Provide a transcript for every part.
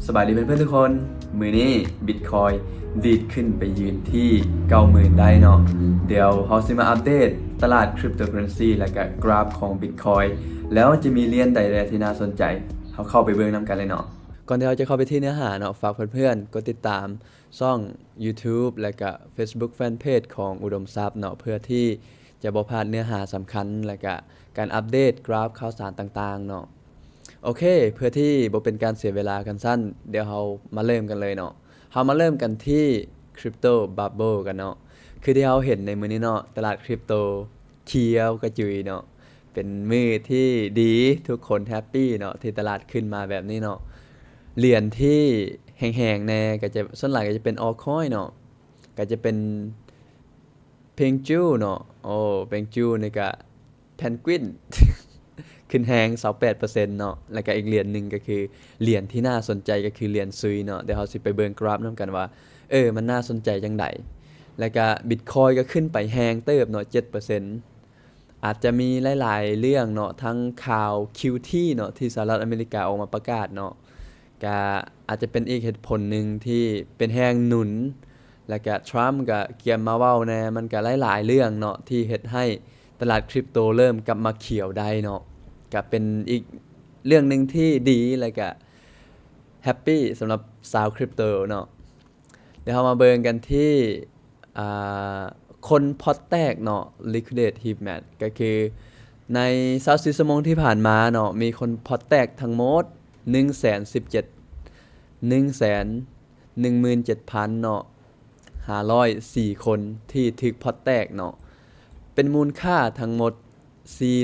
ສະບາຍດີເພື່ອນໆທຸກຄົນ, ມື້ນີ້ບິດຄອຍດີດຂຶ້ນໄປຢືນທີ່ເກົ້າໝື່ນໄດ້ເນາະ. ດຽວເຮົາຊິມາອັບເດດຕະຫຼາດຄຣິບໂຕເຄີເຣນຊີ ແລະກະກຣາຟຂອງບິດຄອຍ ແລ້ວຈະມີຫຼຽນໃດແດ່ທີ່ໜ້າສົນໃຈ, ເຮົາເຂົ້າໄປເບິ່ງນຳກັນເລີຍເນາະ. ກ່ອນທີ່ເຮົາຈະເຂົ້າໄປທີ່ເນື້ອຫາເນາະ, ຝາກເພື່ອນໆກົດຕິດຕາມຊ່ອງ YouTube ແລະກະ Facebook Fanpage ຂອງອຸດົມຊັບເນາະ, ເພື່ອທີ່ຈະບໍ່ພາດເນື້ອຫາສຳຄັນ ແລະກະການອັບເດດກຣາຟຂ່າວສານຕ່າງໆເນາະ. ໂອເຄ, ເພື່ອທີ່ບໍ່ເປັນການເສຍເວລາ, ຄັນຊັ້ນດຽວເຮົາມາເລີ່ມກັນເລີຍເນາະ. ເຮົາມາເລີ່ມກັນທີ່ Crypto Bubble ກັນເນາະ. ຄືທີ່ເຮົາເຫັນໃນມື້ນີ້ເນາະ, ຕະຫຼາດຄຣິບໂຕຂຽວກະຈຸຍເນາະ. ເປັນມື້ທີ່ດີ, ທຸກຄົນແຮັບປີເນາະ ທີ່ຕະຫຼາດຂຶ້ນມາແບບນີ້ເນາະ. ຫຼຽນທີ່ແຮງໆແດ່ກະຈະ ສ່ວນຫຼາຍກະຈະເປັນ altcoin ເນາະ, ກະຈະເປັນ Peng Juy ເນາະ. ໂອ້ Peng Juy ນີ້ກະ Penguin ຂຶ້ນແຮງຊາວແປດເປີເຊັນເນາະ. ແລ້ວກະອີກຫຼຽນໜຶ່ງກະຄື ຫຼຽນທີ່ໜ້າສົນໃຈກະຄືຫຼຽນຊຸຍເນາະ. ດຽວເຮົາຊິໄປເບິ່ງກຣາຟນຳກັນວ່າ ເອີ ມັນໜ້າສົນໃຈຈັ່ງໃດ. ແລ້ວກະບິດຄອຍກະຂຶ້ນໄປແຮງເຕີບເນາະ ເຈັດເປີເຊັນ. ອາດຈະມີຫຼາຍໆເລື່ອງເນາະ, ທັງຂ່າວ QT ເນາະ ທີ່ສະຫະລັດອາເມລິກາອອກມາປະກາດເນາະ, ກະອາດຈະເປັນອີກເຫດຜົນໜຶ່ງທີ່ເປັນແຮງໜູນ. ແລ້ວກະ Trump ກະກຽມມາເວົ້າແດ່, ມັນກະຫຼາຍໆເລື່ອງເນາະ ທີ່ເຮັດໃຫ້ຕະຫຼາດຄຣິບໂຕເລີ່ມກັບມາຂຽວໄດ້ເນາະ. ກະເປັນອີກເລື່ອງໜຶ່ງທີ່ດີ ແລ້ວກະແຮັບປີສຳລັບຊາວຄຣິບໂຕເນາະ. ດຽວເຮົາມາເບິ່ງກັນທີ່ ອ່າ ຄົນພອດແຕກເນາະ Liquidate Heat Map ກະຄືໃນຊາວສີ່ຊົ່ວໂມງທີ່ຜ່ານມາເນາະ ມີຄົນພອດແຕກທັງໝົດໜຶ່ງແສນສິບເຈັດ ໜຶ່ງແສນໜຶ່ງໝື່ນເຈັດພັນເນາະ ຫ້າຮ້ອຍສີ່ຄົນທີ່ຖືກພອດແຕກເນາະ. ເປັນມູນຄ່າທັງໝົດ ສີ່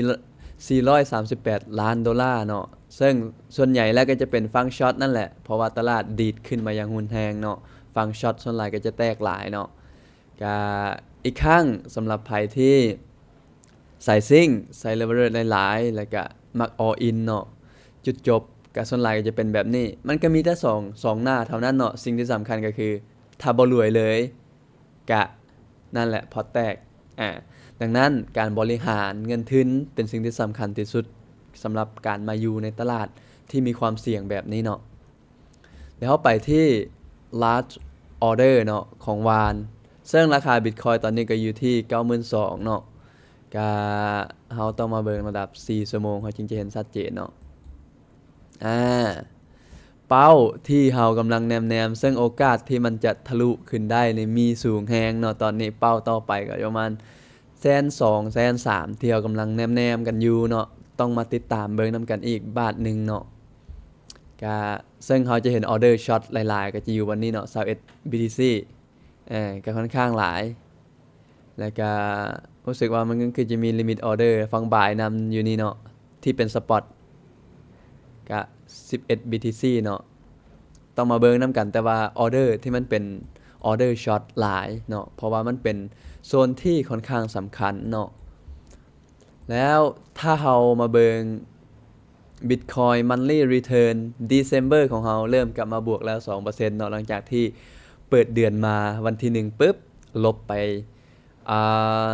ສີ່ຮ້ອຍສາມສິບແປດລ້ານໂດລາເນາະ, ເຊິ່ງສ່ວນໃຫຍ່ແລ້ວກໍຈະເປັນຝັ່ງ short ນັ້ນແຫຼະ ເພາະວ່າຕະຫຼາດດີດຂຶ້ນມາຢ່າງຮຸນແຮງເນາະ, ຝັ່ງ short ສ່ວນຫຼາຍກໍຈະແຕກຫຼາຍເນາະ. ກະອີກຄັ້ງ ສຳລັບໃຜທີ່ໃສ່ swing ໃສ່ leverage ຫຼາຍໆ ແລ້ວກະມັກ all in ເນາະ, ຈຸດຈົບກະສ່ວນຫຼາຍກໍຈະເປັນແບບນີ້. ມັນກໍມີແຕ່ສອງ ສອງໜ້າເທົ່ານັ້ນເນາະ, ສິ່ງທີ່ສຳຄັນກໍຄື ຖ້າບໍ່ລວຍເລີຍ ກະນັ້ນແຫຼະ ພອດແຕກ. ອາ ດັ່ງນັ້ນ ການບໍລິຫານເງິນທຶນເປັນສິ່ງທີ່ສຳຄັນທີ່ສຸດ ສຳລັບການມາຢູ່ໃນຕະຫຼາດທີ່ມີຄວາມສ່ຽງແບບນີ້ເນາະ. ດຽວເຮົາໄປທີ່ large order ເນາະ ຂອງວານ, ເຊິ່ງລາຄາ Bitcoin ຕອນນີ້ກໍຢູ່ທີ່ເກົ້າໝື່ນສອງເນາະ. ກະເຮົາຕ້ອງມາເບິ່ງລະດັບສີ່ຊົ່ວໂມງ ເຮົາຈຶ່ງຈະເຫັນຊັດເຈນເນາະ. ອາ ເປົ້າທີ່ເຮົາກຳລັງແນມໆ ເຊິ່ງໂອກາດທີ່ມັນຈະທະລຸຂຶ້ນໄດ້ນີ້ມີສູງແຮງເນາະ. ຕອນນີ້ເປົ້າຕໍ່ໄປກໍປະມານແສນສອງ ແສນສາມ ທີ່ເຮົາກຳລັງແນມໆກັນຢູ່ເນາະ, ຕ້ອງມາຕິດຕາມເບິ່ງນຳກັນອີກບາດໜຶ່ງເນາະ. ກະເຊິ່ງເຮົາຈະເຫັນ order short ຫຼາຍໆ ກໍຈະຢູ່ບ່ອນນີ້ເນາະ ຊາວເອັດ BTC ເອີ ກໍຄ່ອນຂ້າງຫຼາຍ. ແລ້ວກະຮູ້ສຶກວ່າມັນກໍຄືຈະມີ limit order ຝັ່ງ buy ນຳຢູ່ນີ້ເນາະ ທີ່ເປັນ spot ກະສິບເອັດ BTC ເນາະ, ຕ້ອງມາເບິ່ງນຳກັນ. ແຕ່ວ່າ order ທີ່ມັນເປັນ order short ຫຼາຍເນາະ ເພາະວ່າມັນເປັນໂຊນທີ່ຄ່ອນຂ້າງສຳຄັນເນາະ. ແລ້ວຖ້າເຮົາມາເບິ່ງ Bitcoin Monthly Return December ຂອງເຮົາເລີ່ມກັບມາບວກແລ້ວສອງເປີເຊັນເນາະ, ຫຼັງຈາກທີ່ເປີດເດືອນມາວັນທີໜຶ່ງປຶບ ລົບໄປ ອ່າ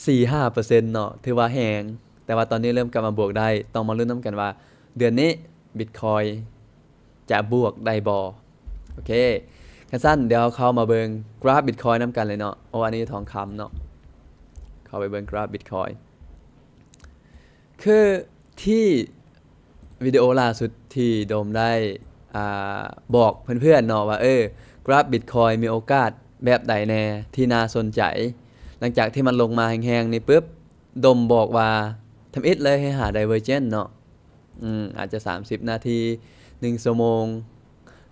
ສີ່ຫ້າເປີເຊັນເນາະ, ຖືວ່າແຮງ. ແຕ່ວ່າຕອນນີ້ເລີ່ມກັບມາບວກໄດ້, ຕ້ອງມາລຸ້ນນຳກັນວ່າເດືອນນີ້ Bitcoin ຈະບວກໄດ້ບໍ່. ໂອເຄ ຄັນຊັ້ນດຽວເຮົາເຂົ້າມາເບິ່ງກຣາຟ Bitcoin ນຳກັນເລີຍເນາະ. ໂອ້ ອັນນີ້ທອງຄຳເນາະ, ເຂົ້າໄປເບິ່ງກຣາຟ Bitcoin. ຄືທີ່ວິດີໂອລ່າສຸດທີ່ໂດມໄດ້ ອ່າ ບອກເພື່ອນໆເນາະວ່າ ເອີ ກຣາຟ Bitcoin ມີໂອກາດແບບໃດແດ່ທີ່ໜ້າສົນໃຈ. ຫຼັງຈາກທີ່ມັນລົງມາແຮງໆນີ້ປຶບ ໂດມບອກວ່າທຳອິດເລີຍໃຫ້ຫາ Divergence ເນາະ. ອືມ ອາດຈະສາມສິບນາທີ ໜຶ່ງຊົ່ວໂມງ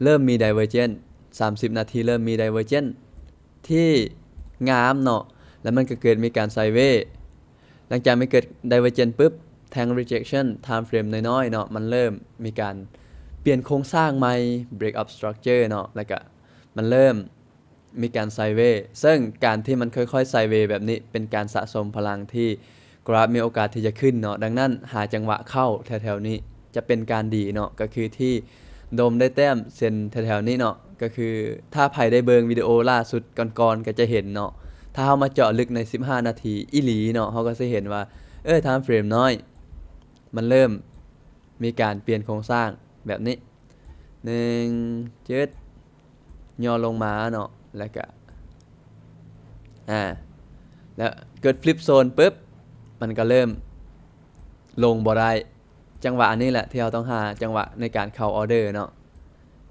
ເລີ່ມມີ Divergence, ສາມສິບນາທີເລີ່ມມີ Divergence ທີ່ງາມເນາະ, ແລ້ວມັນກໍເກີດມີການ sideways. ຫຼັງຈາກມີເກີດ Divergence ປຶບ ແທ່ງ rejection time frame ນ້ອຍໆເນາະ, ມັນເລີ່ມມີການປ່ຽນໂຄງສ້າງໃໝ່ break up structure ເນາະ, ແລ້ວກະມັນເລີ່ມ ມີການ sideways, ເຊິ່ງການທີ່ມັນຄ່ອຍໆ sideways ແບບນີ້ ເປັນການສະສົມພະລັງທີ່ກຣາຟມີໂອກາດທີ່ຈະຂຶ້ນເນາະ. ດັ່ງນັ້ນ ຫາຈັງຫວະເຂົ້າແຖວໆນີ້ຈະເປັນການດີເນາະ, ກໍຄືທີ່ໂດມໄດ້ແຕ້ມເສັ້ນແຖວໆນີ້ເນາະ, ກໍຄືຖ້າໃຜໄດ້ເບິ່ງວິດີໂອລ່າສຸດກ່ອນໆ ກໍຈະເຫັນເນາະ. ຖ້າເຮົາມາເຈາະເລິກໃນສິບຫ້ານາທີອີ່ຫຼີເນາະ, ເຮົາກໍຊິເຫັນວ່າ ເອີ time frame ນ້ອຍ ມັນເລີ່ມ ມີການປ່ຽນໂຄງສ້າງແບບນີ້. ໜຶ່ງ ຈຶດ ຫຍໍ້ລົງມາເນາະ ແລ້ວກະ ອາ ແລ້ວເກີດ flip zone ປຶບ ມັນກໍເລີ່ມລົງບໍ່ໄດ້. ຈັງຫວະອັນນີ້ແຫຼະທີ່ເຮົາຕ້ອງຫາຈັງຫວະໃນການເຂົ້າອອເດີເນາະ.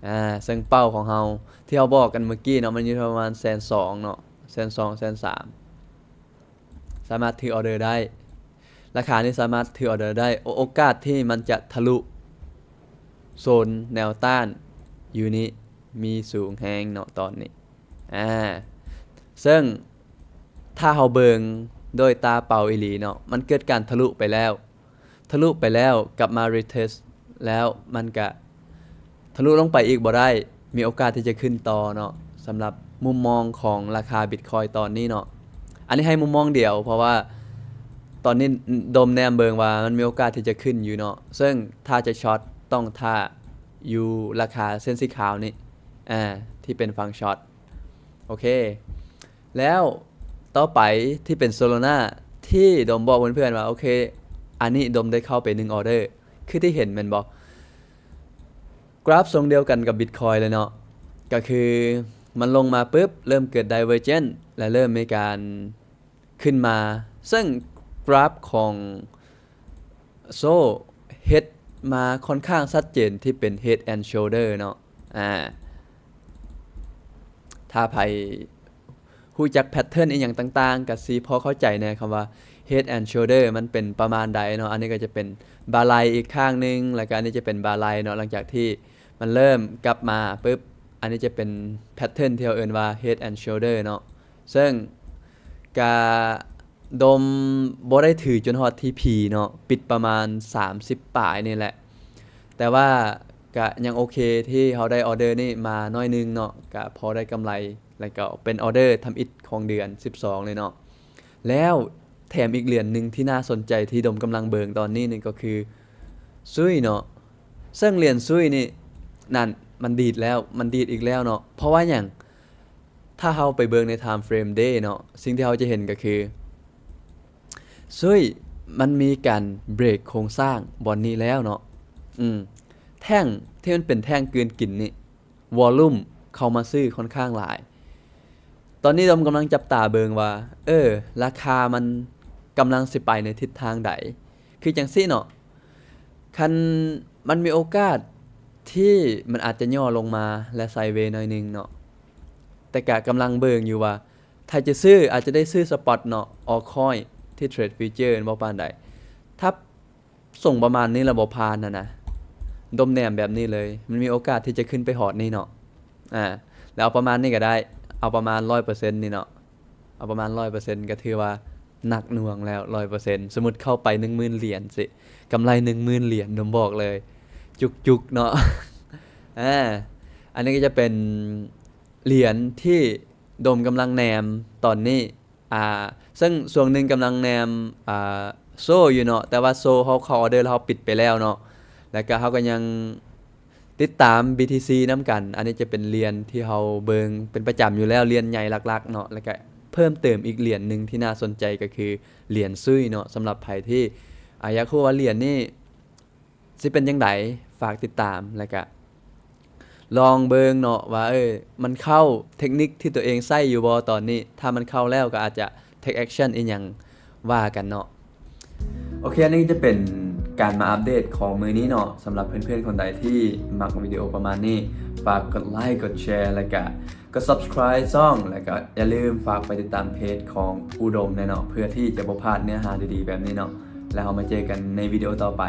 ອາ ເຊິ່ງເປົ້າຂອງເຮົາທີ່ເຮົາບອກກັນເມື່ອກີ້ເນາະ ມັນຢູ່ປະມານແສນສອງເນາະ ແສນສອງ ແສນສາມ ສາມາດຖືອອເດີໄດ້. ລາຄານີ້ສາມາດຖືອອເດີໄດ້ ໂອ ໂອກາດທີ່ມັນຈະທະລຸໂຊນແນວຕ້ານຢູ່ນີ້ມີສູງແຮງເນາະຕອນນີ້. ອາ ເຊິ່ງຖ້າເຮົາເບິ່ງໂດຍຕາເປົ່າອີ່ຫຼີເນາະ ມັນເກີດການທະລຸໄປແລ້ວ ທະລຸໄປແລ້ວ ກັບມາ retest ແລ້ວ ມັນກະທະລຸລົງໄປອີກບໍ່ໄດ້ ມີໂອກາດທີ່ຈະຂຶ້ນຕໍ່ເນາະ. ສຳລັບມຸມມອງຂອງລາຄາ Bitcoin ຕອນນີ້ເນາະ ອັນນີ້ໃຫ້ມຸມມອງດຽວ ເພາະວ່າຕອນນີ້ດົມແນມເບິ່ງວ່າມັນມີໂອກາດທີ່ຈະຂຶ້ນຢູ່ເນາະ. ເຊິ່ງຖ້າຈະ short ຕ້ອງຖ້າຢູ່ລາຄາເສັ້ນສີຂາວນີ້ ອາ ທີ່ເປັນຝັ່ງ short. ໂອເຄ ແລ້ວຕໍ່ໄປທີ່ເປັນ Solana ທີ່ດົມບອກເພື່ອນໆວ່າ ໂອເຄ ອັນນີ້ດົມໄດ້ເຂົ້າໄປໜຶ່ງອອເດີ ຄືທີ່ເຫັນແມ່ນບໍ່? ກຣາຟຊົງດຽວກັນກັບ Bitcoin ເລີຍເນາະ ກໍຄືມັນລົງມາປຶບ ເລີ່ມເກີດ divergence ແລະ ເລີ່ມມີການຂຶ້ນມາ ເຊິ່ງກຣາຟຂອງ Sol ເຮັດມາຄ່ອນຂ້າງຊັດເຈນທີ່ເປັນ head and shoulder ເນາະ. ອາ ຖ້າໃຜຮູ້ຈັກ pattern ອີ່ຫຍັງຕ່າງໆ ກໍຊິພໍເຂົ້າໃຈແດ່ ຄຳວ່າ head and shoulder ມັນເປັນປະມານໃດເນາະ. ອັນນີ້ກໍຈະເປັນບ່າໄຫຼ່ອີກຂ້າງໜຶ່ງ ແລ້ວກໍອັນນີ້ຈະເປັນບ່າໄຫຼ່ເນາະ. ຫຼັງຈາກທີ່ມັນເລີ່ມກັບມາປຶບ ອັນນີ້ຈະເປັນ pattern ທີ່ເຮົາເອີ້ນວ່າ head and shoulder ເນາະ. ເຊິ່ງກະດົມບໍ່ໄດ້ຖືຈົນຮອດທີ່ພີເນາະ ປິດປະມານສາມສິບປາຍນີ້ແຫຼະ ແຕ່ວ່າກະຍັງໂອເຄທີ່ເຮົາໄດ້ອອເດີນີ້ມາໜ້ອຍໜຶ່ງເນາະ ກະພໍໄດ້ກຳໄລ ແລ້ວກໍເປັນອອເດີທຳອິດຂອງເດືອນສິບສອງເລີຍເນາະ. ແລ້ວແຖມອີກຫຼຽນໜຶ່ງທີ່ໜ້າສົນໃຈທີ່ດົມກຳລັງເບິ່ງຕອນນີ້ນີ້ກໍຄື Sui ເນາະ. ເຊິ່ງຫຼຽນ Sui ນີ້ ນັ້ນ ມັນດີດແລ້ວ ມັນດີດອີກແລ້ວເນາະ. ເພາະວ່າຫຍັງ? ຖ້າເຮົາໄປເບິ່ງໃນ time frame day ເນາະ ສິ່ງທີ່ເຮົາຈະເຫັນກໍຄື Sui ມັນມີການເບຣກໂຄງສ້າງບ່ອນນີ້ແລ້ວເນາະ. ອືມ ແທ່ງທີ່ມັນເປັນແທ່ງກືນກິນນີ້ ວໍລຸ່ມເຂົ້າມາຊື້ຄ່ອນຂ້າງຫຼາຍ. ຕອນນີ້ດອມກຳລັງຈັບຕາເບິ່ງວ່າ ເອີ ລາຄາມັນກຳລັງຊິໄປໃນທິດທາງໃດ. ຄືຈັ່ງຊີ້ເນາະ ຄັນມັນມີໂອກາດທີ່ມັນອາດຈະຫຍໍ້ລົງມາ ແລະ ໄຊເວໜ້ອຍໜຶ່ງເນາະ ແຕ່ກະກຳລັງເບິ່ງຢູ່ວ່າ ຖ້າຈະຊື້ອາດຈະໄດ້ຊື້ spot ເນາະ altcoin ທີ່ເທຣດ future ບໍ່ປານໃດ. ຖ້າສົ່ງປະມານນີ້ລະບໍ່ຜ່ານຫັ້ນນະ ດົມແນມແບບນີ້ເລີຍ ມັນມີໂອກາດທີ່ຈະຂຶ້ນໄປຮອດນີ້ເນາະ. ອາ ແລ້ວເອົາປະມານນີ້ກໍໄດ້ ເອົາປະມານຮ້ອຍເປີເຊັນນີ້ເນາະ ເອົາປະມານຮ້ອຍເປີເຊັນ ກໍຖືວ່າໜັກໜ່ວງແລ້ວ ຮ້ອຍເປີເຊັນ. ສົມມຸດເຂົ້າໄປໜຶ່ງໝື່ນຫຼຽນຊິ ກຳໄລໜຶ່ງໝື່ນຫຼຽນ ດົມບອກເລີຍ ຈຸກໆເນາະ. ອາ ອັນນີ້ກໍຈະເປັນຫຼຽນທີ່ດົມກຳລັງແນມຕອນນີ້. ອາ ເຊິ່ງຊ່ວງໜຶ່ງກຳລັງແນມ ອາ Sol ຢູ່ເນາະ ແຕ່ວ່າ Sol ເຮົາເຂົ້າອອເດີແລ້ວ ເຮົາປິດໄປແລ້ວເນາະ ແລ້ວກະເຮົາກໍຍັງຕິດຕາມ BTC ນຳກັນ. ອັນນີ້ຈະເປັນຫຼຽນທີ່ເຮົາເບິ່ງເປັນປະຈຳຢູ່ແລ້ວ ຫຼຽນໃຫຍ່ຫຼັກໆເນາະ ແລ້ວກະເພີ່ມເຕີມອີກຫຼຽນໜຶ່ງທີ່ໜ້າສົນໃຈກໍຄືຫຼຽນ Sui ເນາະ. ສຳລັບໃຜທີ່ ອາ ຢາກຮູ້ວ່າຫຼຽນນີ້ ຊິເປັນຈັ່ງໃດ ຝາກຕິດຕາມ ແລ້ວກະລອງເບິ່ງເນາະວ່າ ເອີ ມັນເຂົ້າເທັກນິກທີ່ຕົວເອງໃຊ້ຢູ່ບໍ່ຕອນນີ້? ຖ້າມັນເຂົ້າແລ້ວກໍອາດຈະ take action ອີ່ຫຍັງວ່າກັນເນາະ. ໂອເຄ ອັນນີ້ຈະເປັນການມາອັບເດດຂອງມື້ນີ້ເນາະ. ສຳລັບເພື່ອນໆຄົນໃດທີ່ມັກວິດີໂອປະມານນີ້ ຝາກກົດໄລ ກົດແຊ ແລ້ວກະ ກໍ subscribe ຊ່ອງ ແລ້ວກໍຢ່າລືມຝາກໄປຕິດຕາມເພຈຂອງອຸດົມແດ່ເນາະ ເພື່ອທີ່ຈະບໍ່ພາດເນື້ອຫາດີໆແບບນີ້ເນາະ. ແລ້ວເຮົາມາເຈີກັນໃນວິດີໂອຕໍ່ໄປ.